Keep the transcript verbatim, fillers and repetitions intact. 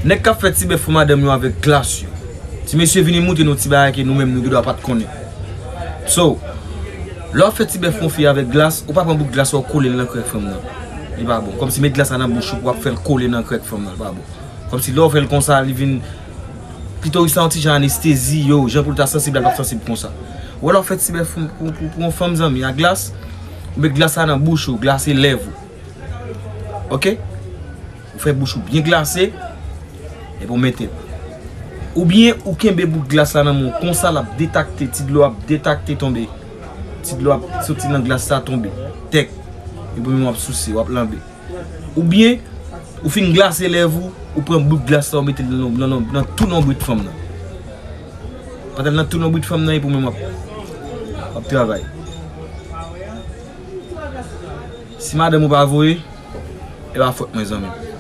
Nèg k ap fè ti bèf pou madanm yo avèk glas yo. Ti mesye vini montre nou ti bagay ke nou menm nou gendwa pa t konnen. So, lè w ap fè ti bèf pou yon fi avèk glas, ou pa pran bout glas la ou kole l nan krèk fanm nan. Li pa bon. Kòmsi met glas la nan bouch ou pou w ap fè l kole nan krèk fanm nan, li pa bon. Kòmsi lè w fè l konsa, li vin klitoris la yon ti jan anestezi, yo, jan pou l ta sansib la, l p ap sansib konsa. Ou wè lè w fè ti bèf pou, pou, pou, pou yon fanm zanmi a glas, ou met glas la nan bouch ou, glase lèv ou. Ok? Ou fè bouch ou byen glase, epi ou mete l. Oubyen ou kenbe bout glas la nan men w, konsa l ap detakte, ti dlo ap detakte tonbe. Ti dlo ap soti nan glas la tonbe. Tèk. Epi ou menm w ap souse, w ap lanbe. Oubyen, ou fin glase lèv ou, ou pran bout glas la, ou mete l nan, nan, nan, nan tou nonbrit fanm nan. Pandan l nan tou nonbrit fanm nan, epi ou menm w ap, w ap travay. Si madanm ou pa voye, e pa fòt mwen, zanmi m.